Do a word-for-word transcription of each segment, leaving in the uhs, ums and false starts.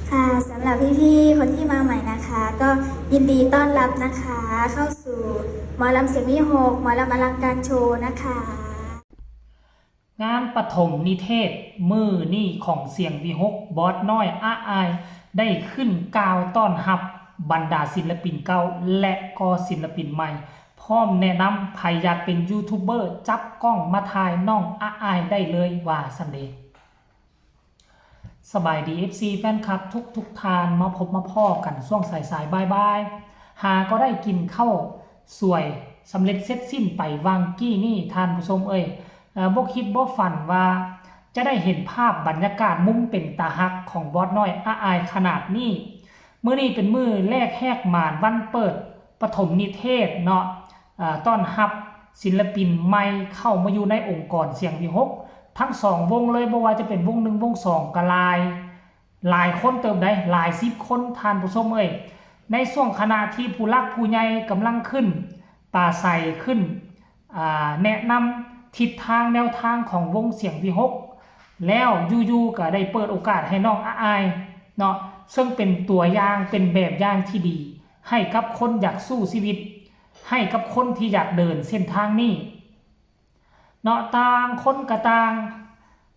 ค่ะ สำหรับพี่ๆคนที่มาใหม่นะคะ ก็ยินดีต้อนรับนะคะ เข้าสู่หมอลำเสียงวิหก หมอลำอลังการโชว์นะคะ งานปฐมนิเทศมื้อนี้ของเสียงวิหก บอสน้อยอาอาย ได้ขึ้นกล่าวต้อนรับบรรดาศิลปินเก่า และก็ศิลปินใหม่ พร้อมแนะนำ ไผอยากเป็นยูทูบเบอร์ จับกล้องมาถ่ายน้องอาอายได้เลย ว่าซั่นเด้ สบายดี เอฟซี แฟนคลับทุกๆท่าน มาพบมาพ้อกันช่วงสายๆบ่ายๆ หาก็ได้กินข้าวสวยสำเร็จเสร็จสิ้นไปวางกี้นี่ ท่านผู้ชมเอ้ย เอ่อ บ่คิดบ่ฝันว่าจะได้เห็นภาพบรรยากาศมุมเป็นตาฮักของบอสน้อยอาอายขนาดนี้ มื้อนี้เป็นมื้อแรกแหกหมานวันเปิดปฐมนิเทศเนาะ เอ่อ ต้อนรับศิลปินใหม่เข้ามาอยู่ในองค์กรเสียงวิหก ทั้งสองวงเลย บ่ว่าจะเป็นวงหนึ่งวงสองก็หลาย หลายคนเติบใด หลายสิบคน ท่านผู้ชมเอ้ย ในช่วงขณะที่ผู้หลักผู้ใหญ่กำลังขึ้นปราศรัย ขึ้น อ่า แนะนำทิศทางแนวทางของวงเสียงวิหก แล้วอยู่ๆก็ได้เปิดโอกาสให้น้องอาอายเนาะ ซึ่งเป็นตัวอย่าง เป็นแบบอย่างที่ดี ให้กับคนอยากสู้ชีวิต ให้กับคนที่อยากเดินเส้นทางนี้เนาะ ต่างคนก็ต่าง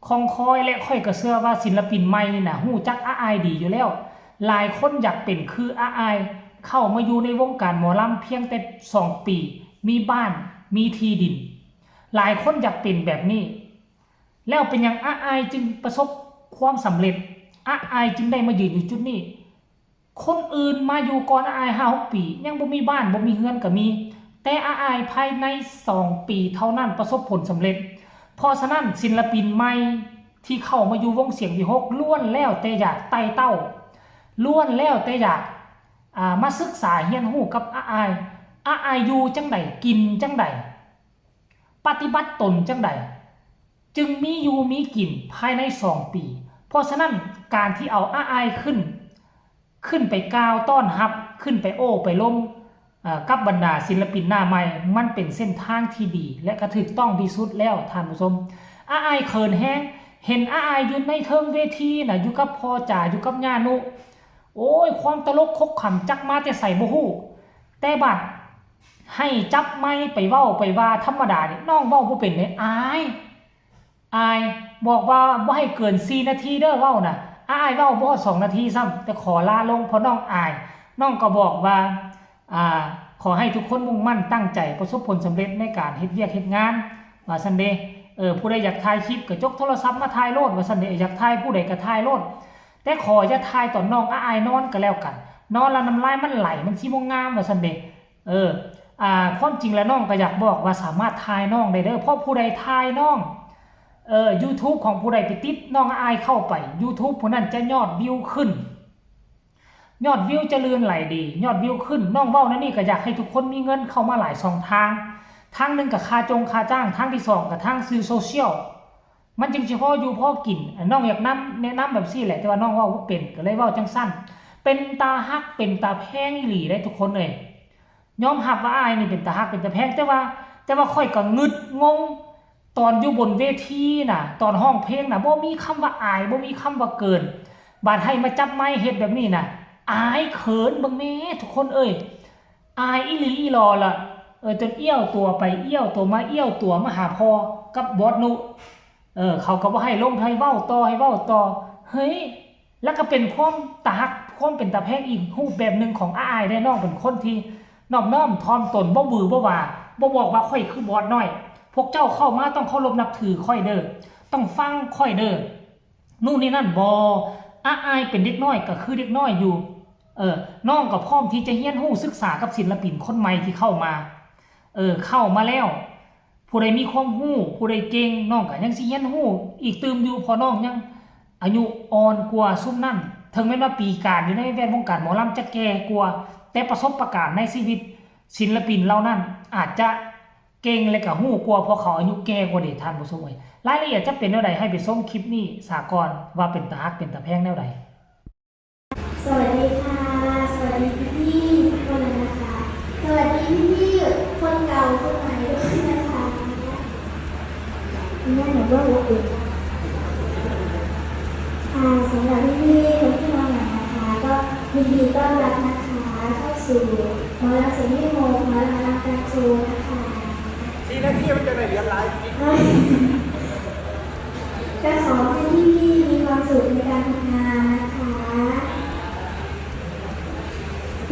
คองคอย และข้อยก็เชื่อว่าศิลปินใหม่นี่นะฮู้จักอาอายดีอยู่แล้ว หลายคนอยากเป็นคืออาอาย เข้ามาอยู่ในวงการหมอลำเพียงแต่สองปี มีบ้าน มีที่ดิน หลายคนอยากเป็นแบบนี้ แล้วเป็นหยังอาอายจึงประสบความสำเร็จ อาอายจึงได้มายืนอยู่จุดนี้ คนอื่นมาอยู่ก่อนอาอายห้าหกปี ยังบ่มีบ้านบ่มีเฮือนก็มี แต่อาอายภายในสองปีเท่านั้นประสบผลสำเร็จ เพราะฉะนั้นศิลปินใหม่ที่เข้ามาอยู่วงเสียงวิหก ล้วนแล้วแต่อยากไต่เต้า ล้วนแล้วแต่อยาก อ่า มาศึกษาเรียนรู้กับอาอาย อาอายอยู่จั่งใด กินจั่งใด ปฏิบัติตนจั่งใด จึงมีอยู่มีกินภายในสองปี เพราะฉะนั้นการที่เอาอาอายขึ้น ขึ้นไปกล่าวต้อนรับ ขึ้นไปโอ้ไปลม เอ่อ กับบรรดาศิลปินหน้าใหม่ มันเป็นเส้นทางที่ดี และก็ถูกต้องที่สุดแล้ว ท่านผู้ชม อาอายเขินแฮง เห็นอาอายอยู่ในเทิงเวทีน่ะ อยู่กับพ่อจ๋า อยู่กับย่านุ โอ้ย ความตลกขบขันจักมาแต่ไสบ่ฮู้ แต่บัดให้จับไมค์ไปเว้าไปว่าธรรมดานี่ น้องเว้าบ่เป็นเด้ อาย อาย บอกว่าบ่ให้เกินสี่นาทีเด้อเว้าน่ะ อาอายเว้าบ่ฮอดสองนาทีซ้ำ แต่ขอลาลงเพราะน้องอาย น้องก็บอกว่า อ่า ขอให้ทุกคนมุ่งมั่นตั้งใจ ประสบผลสำเร็จในการเฮ็ดเวียกเฮ็ดงาน ว่าซั่นเด้ เออ ผู้ใดอยากถ่ายคลิปก็จกโทรศัพท์มาถ่ายโลด ว่าซั่นเด้ อยากถ่ายผู้ใดก็ถ่ายโลด แต่ขออย่าถ่ายตอนน้องอาอายนอนก็แล้วกัน นอนแล้วน้ำลายมันไหล มันสิบ่งาม ว่าซั่นเด้ เออ อ่า ความจริงแล้วน้องก็อยากบอกว่าสามารถถ่ายน้องได้เด้อ เพราะผู้ใดถ่ายน้อง เออ YouTube ของผู้ใดไปติดน้องอาอายเข้าไป YouTube ผู้นั้นจะยอดวิวขึ้น ยอดวิวจะลื่นไหลดี ยอดวิวขึ้น น้องเว้าแนวนี้ก็อยากให้ทุกคนมีเงินเข้ามาหลายช่องทาง ทางหนึ่งก็ค่าจงค่าจ้าง ทางที่สองก็ทางสื่อโซเชียล มันจึงสิพออยู่พอกิน น้องอยากนำ แนะนำแบบซี่แหละ แต่ว่าน้องเว้าบ่เป็น ก็เลยเว้าจั่งซั่น เป็นตาฮัก เป็นตาแพงอีหลีเด้ทุกคนเอ้ย ยอมรับว่าอายนี่เป็นตาฮัก เป็นตาแพง แต่ว่า แต่ว่าข้อยก็งึดงง ตอนอยู่บนเวทีน่ะ ตอนร้องเพลงน่ะ บ่มีคำว่าอาย บ่มีคำว่าเกิน บาดให้มาจับไมค์เฮ็ดแบบนี้น่ะ อายเขิน เบิ่งแหน่ทุกคนเอ้ย อายอีหลีอีหลอล่ะ เออ จนเอี้ยวตัวไปเอี้ยวตัวมา เอี้ยวตัวมาหาพ่อกับบอสนุ เออ เขาก็บ่ให้ลง ให้เว้าต่อ ให้เว้าต่อ เฮ้ย แล้วก็เป็นความตาฮัก ความเป็นตาแพงอีกรูปแบบหนึ่งของอาอายเด้ น้องเป็นคนที่นอบน้อมถ่อมตน บ่หวือบ่หวา บ่บอกว่าข้อยคือบอสน้อย พวกเจ้าเข้ามาต้องเคารพนับถือข้อยเด้อ ต้องฟังข้อยเด้อ นู่นนี่นั่น บ่ อาอายเป็นเด็กน้อยก็คือเด็กน้อยอยู่ เออ น้องก็พร้อมที่จะเรียนรู้ศึกษากับศิลปินคนใหม่ที่เข้ามา เออ เข้ามาแล้ว ผู้ใดมีความรู้ ผู้ใดเก่ง น้องก็ยังสิเรียนรู้อีกตื่มอยู่ เพราะน้องยังอายุอ่อนกว่าซุมนั้น ถึงแม้ว่าปีการอยู่ในแวดวงการหมอลำจะแก่กว่า แต่ประสบการณ์ในชีวิตศิลปินเหล่านั้นอาจจะเก่งและก็รู้กว่า เพราะเขาอายุแก่กว่าเด้ ท่านผู้ชมเอ้ย รายละเอียดจะเป็นแนวใด ให้ไปชมคลิปนี้ซะก่อน ว่าเป็นตาฮักเป็นตาแพงแนวใด สวัสดีค่ะ สวัสดีพี่ๆทุกคนเลยนะคะ สวัสดีพี่ๆคนเก่าคนใหม่ด้วยนะคะ เนี่ยหนูก็รู้เองค่ะ ค่ะ สำหรับพี่ๆคนที่มาใหม่นะคะ ก็ยินดีต้อนรับนะคะ เข้าสู่หมอลำเสียงวิหก หมอลำอลังการโชว์นะคะ สี่นาทีมันจะได้เหรียญหลาย ก็ขอให้พี่ๆมีความสุขในการทำงานนะคะ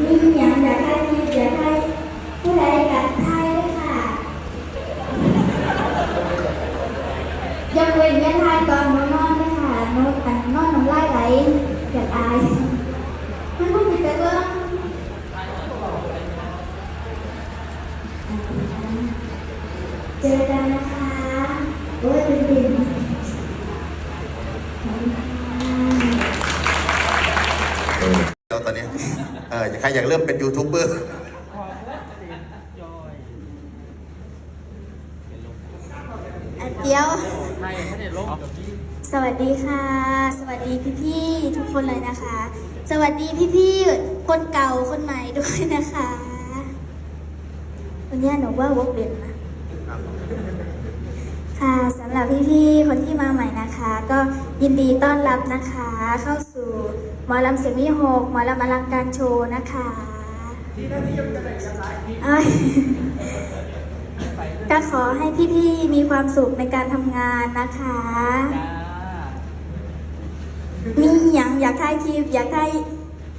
มีอย่างอยากให้คิดอยากให้ผู้ใดอยากทายด้วยค่ะ ยกเว้นอย่าทายตอนหนูนอนนะคะ หนูอันนอนน้ำลายไหล อยากอาย มันคงเป็นแต่เบิ่ง เจอกันนะคะ โอ้ยตื่นเต้น ขอบคุณค่ะ แล้วตอนนี้ เออใครอยากเริ่มเป็นยูทูบเบอร์ อ่ะเดี๋ยว สวัสดีค่ะ สวัสดีพี่ๆทุกคนเลยนะคะ สวัสดีพี่ๆคนเก่าคนใหม่ด้วยนะคะ วันนี้หนูว่าว่าเป็นนะ ค่ะ สำหรับพี่ๆคนที่มาใหม่นะคะ ก็ยินดีต้อนรับนะคะ เข้าสู่หมอลำเสียงวิหก หมอลำอลังการโชว์นะคะ เอ้ย ก็ขอให้พี่ๆมีความสุขในการทำงานนะคะ มีอย่างอยากถ่ายคลิป อยากถ่าย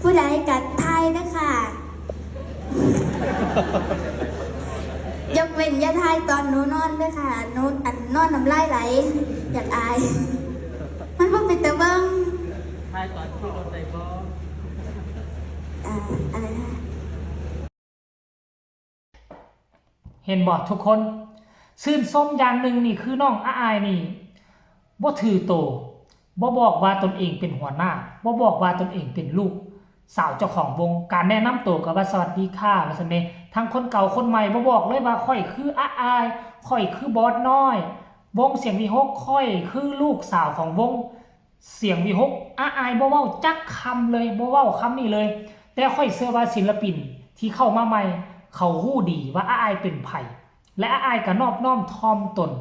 ผู้ใดกัดถ่ายนะคะ ยกเว้นอย่าถ่ายตอนหนูนอนด้วยค่ะ หนูอันนอนน้ำลายไหล อยากอาย มันบ่เป็นตาเบิ่ง ทายตอนขี่รถได้บ่ อ่าอะไรนะ เห็นบ่ทุกคน ชื่นชมอย่างหนึ่งนี่คือน้องอาอายนี่บ่ถือโตบ่บอกว่าตนเองเป็นหัวหน้าบ่บอกว่าตนเองเป็นลูกสาวเจ้าของวง การแนะนำโตก็ว่าสวัสดีค่ะว่าซั่นเด้ทั้งคนเก่าคนใหม่บ่บอกเลยว่าข้อยคืออาอายข้อยคือบอสน้อย วงเสียงวิหกข้อยคือลูกสาวของวง เสียงวิหกอาอายบ่เว้าจักคำเลยบ่เว้าคำนี้เลย แต่ข้อยเชื่อว่าศิลปินที่เข้ามาใหม่ เขาฮู้ดีว่าอาอายเป็นไผและอาอายก็นอบน้อมถ่อมตน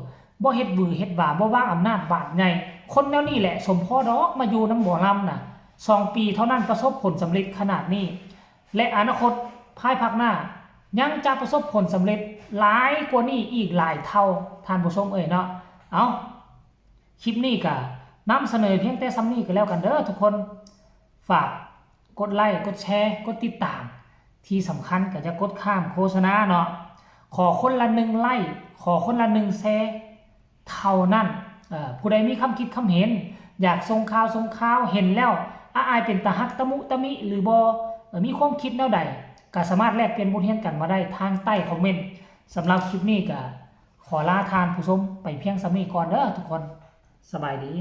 บ่เฮ็ดหวือเฮ็ดหวาบ่วางอำนาจบาดใหญ่คนแนวนี้แหละสมพอดอกมาอยู่นำหมอลำน่ะสองปีเท่านั้นประสบผลสำเร็จขนาดนี้ และอนาคตภายภาคหน้า ยังจะประสบผลสำเร็จหลายกว่านี้อีกหลายเท่าท่านผู้ชมเอ่ยเนาะเอา คลิปนี้ก็นำเสนอเพียงแต่ส่ำนี้ก็แล้วกันเด้อทุกคน ฝากกดไลค์กดแชร์กดติดตาม ที่สำคัญก็อย่ากดข้ามโฆษณาเนาะ ขอคนละหนึ่งไลค์ขอคนละหนึ่งแชร์เท่านั้น เอ่อผู้ใดมีคำคิดคำเห็น อยากส่งข่าวส่งข่าวเห็นแล้วอาอายเป็นตาฮักตะมุตะมิหรือบ่เอ่อมีความคิดแนวใดก็สามารถแลกเปลี่ยนบทเรียนกันมาได้ทางใต้คอมเมนต์สำหรับคลิปนี้ก็ขอลาท่านผู้ชมไปเพียงส่ำนี้ก่อนเด้อทุกคน สบายดี